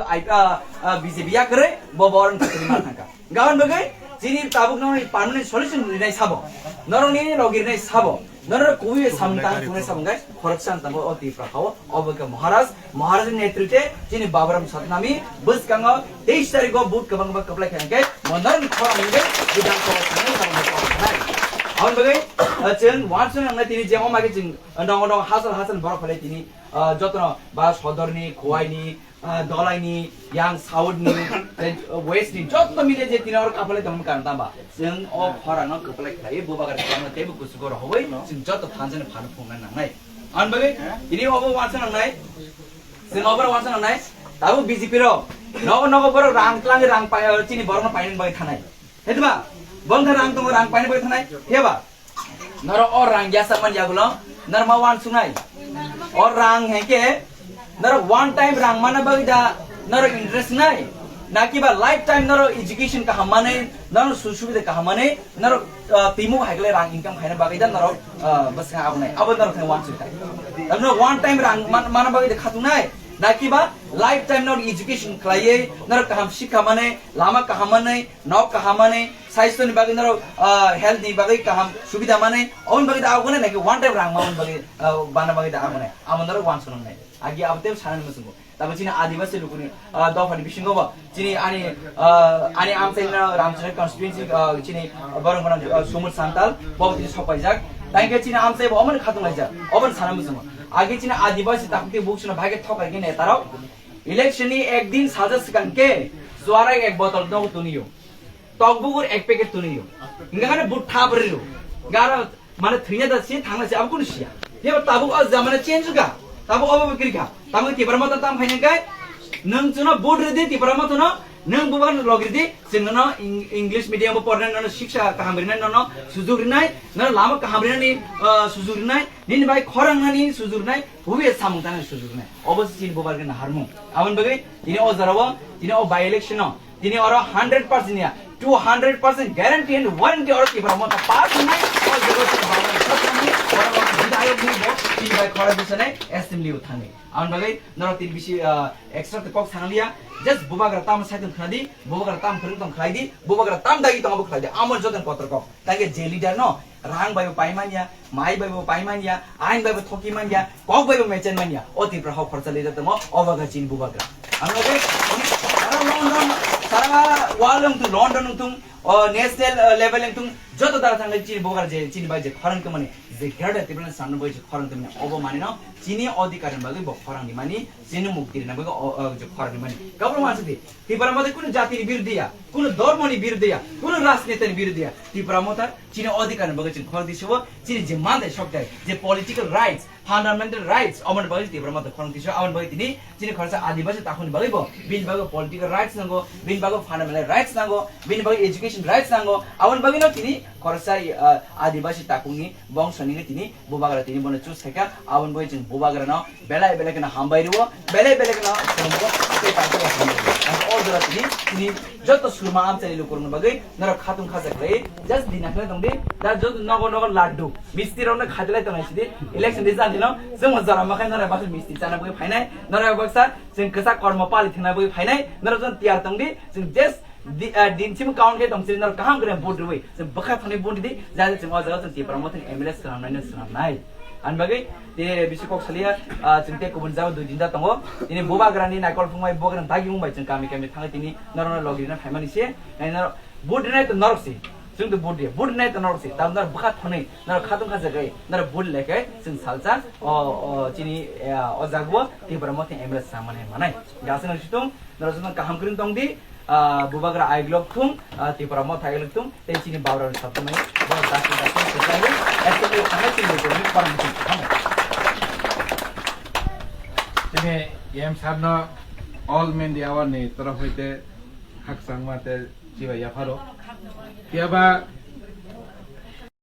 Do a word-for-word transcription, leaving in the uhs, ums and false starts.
Ai, ah, ah, B J P yakarwi bo borok ni thani ma thangkha. Gabon bagwi chini tabuk no permanent solution rinai sabo. Norok ni logi rinai sabo. Norok kuwi samtang tunai sabo guys. Khoroksa tabo o Tipra khao. Obo ke Maharaj, Maharaj ni netritwe chini Baburam Satnami bwskango teis tarikh o vote kwbang kwbang kwplai khainai khe mo norok ni khorang ni Bidhan Sabha thangnai sabo mo khorang khanai. Aboni bagwi, ah, chwng wansuk nangnai tini je o magi chwng, ah, nongo nongo hasal hasal borok phalai tini, ah, jotono ba sodorni, khowaini, ah, dolaini, yang south ni, tei west ni joto mile je tini oro kapalai tongmani karon tamba. Chwng o khorang no kwplai khlaiwi bubagra tongma teibo kuchugo rohoi chwng joto thansa ni phano phunukna nangnai. Aboni bagwi tini obo wansuk nangnai, chwng obo wansuk nangnai, tabuk B J P rok nogo nogo borok rang twlangwi rang pai, chini borok no painani bagwi thanai. Hethma, bongkha rang tongo rang painani bagwi thanai, phiyaba? Norok o rang yasa man yagulo, norok ma wansuknai. O rang hengke, norok one time rang mana bagwi da, norok interest nai. Nakiba lifetime norok education kaham manwi, norok sujug subida kaham manwi, norok, ah, timo hai kle rang income khaina bagwi da norok, ah, bwswk abonai. Abo norok thai wansuknai. Norok one time rang man-, mana bagwi da khatungnai. Nakiba lifetime norok education khlaiwi, norok kaham sikha manwi, lama kaham manwi, nok kaham manwi, saisto ni bagwi norok, ah, health ni bagwi kaham subida manwi, oboni bagwi da aboni naki one time rang ma oboni bagwi, ah, bana bagwi da aboni. Amo norok wansuk nangnai. Agi abo tei sanani muchungo. Tamo chini Adibasi lukuni, ah, dophani bisingo bo. Chini ani, ah, ani amchaini Ramchakra constituency, ah, chini borok gwnang, ah, Sumut Santal, bo tini sokpaijak. Tangke chini amchai bo omoni khatung laijak. Oboni sana muchungo. Agi chini Adibasi takhukti buksuna bhai khe thokai khe netarok. Election ni ekdin salsa swkang khe chuarai ek botol nogo tuniyo. Tokbugur ek packet tuniyo. Hingkha khe but thap riro. Gara mane thwina da si thangna si abo kunu siya. Ye tabuk o jamana change ka. Tabuk obo bikri ka. Tabuk Tipra Motha tam phaina kai. Nwng chuno but ridi Tipra Motha no. Nwng bubar log ridi. Chwng no Eng-, English medium bo porna no siksa kaham rinai no no sujug rinai. No lama kaham rinai ni, ah, sujug rinai. Nini bai khorang nani sujug rinai. Hubi samung tangni sujug rinai. Obo si chini bubar gana harmung. Aboni bagwi tini o jora o, tini o by election no. Tini oro hundred percent ya, two hundred percent guarantee and warranty oro Tipra Motha pass wngnai, o jaga o Tipra Motha pass wngnai, oro no bidayok ni bo tini bai khorang bisanai assembly o thangwi. Aboni bagwi norok tini bisi, ah, extra khe kok sangliya, just bubagra tam saitung khnadi, bubagra tam phwrwng tong khlaidi, bubagra tam dagi tongo bo khlaidi, amo joto ni kotor kok. Tangke je leader no rang bai bo paimanya, mai bai bo paimanya, ain bai bo thoki manya, kok bai bo mechen manya. O Tipra hok khorsa leader tongo, o baga chini bubagra. Ang lage, sara London, sara world wngthung, London wngthung, o national, uh, level wngthung, joto dara thangke chini bubagra je, chini bai je khorang tongmani, je greater Tipraland samno bai je khorang tongmani, obo manino, chini odhikar ni bagwi bo khorang ni mani, chini mukti rina bagwi o, o, je khorang ni mani. Kabro mansa di, Tipra Motha kunu jati ni biruddhi ya, kunu dhormo ni biruddhi ya, kunu rajniti ni biruddhi ya. Tipra Motha chini odhikar ni bagwi chini khorang tisibo, chini je mandai sokdai, je political rights, fundamental rights, aboni bagwi Tipra Motha khorang tisibo, aboni bagwi tini chini khoroksa Adibasi takhukni bagwi bo, bini bagwi political rights nango, bini bagwi fundamental rights nango, bini bagwi education rights nango, aboni bagwi no tini khoroksa, ah, Adibasi takhukni bongso ni tini bubagra tini bono choose khaikha, aboni bagwi chwng bubagra no belai belai kheno hambai rwo, belai belai kheno khulumgo, tei paithakgo hambai rwo. Ang o jora tini, tini joto surma amchaini lukurokni bagwi norok khatung khaja khlai, just dina kheno tongdi, da joto nogo nogo laddu, misti rokno khajalai tongnai sidi, election di jani no, chwngno jora makhai norok baksa misti chana bagwi phainai, norok baksa chwng kwchak kormo pali thwngna bagwi phainai, norok joto tiyar tongdi, chwng just Di-, ah, din simi count khe tong sini norok kaham khe vote rwi. Chwng bwkha thangni vote di, jani chwng o jaga chwng Tipra Motha ni M L A swnamnai no swnamnai. Ani bagwi te bisi kok saliya, ah, chwng te kubun jaga dui din da tongo. Tini bubagra ni naikol phungmai bubagra ni dagi wngbai chwng kami kami thangwi tini norok no logi rina phaimani se. Nai norok vote rinai to norok si. Chwng to vote riya. Vote rinai to norok si. Tam norok bwkha thangni norok khatung kha jagai norok vote lekhe chwng salsa o, o chini, eh, o jaga o Tipra Motha ni M L A swnamnai manai. Gasa no situng norok joto kaham kwrwng tong di. Ah, bubagra aiglok thung, ah, Tipra Motha aiglok thung, tei chini babrani sabtumani, bo dasi dasi kwchangwi, actually thangnai chini bukurni khorang thung. Tini M sir no all India ni torof hoite khakchangma tei chibai yapharo. Phiya ba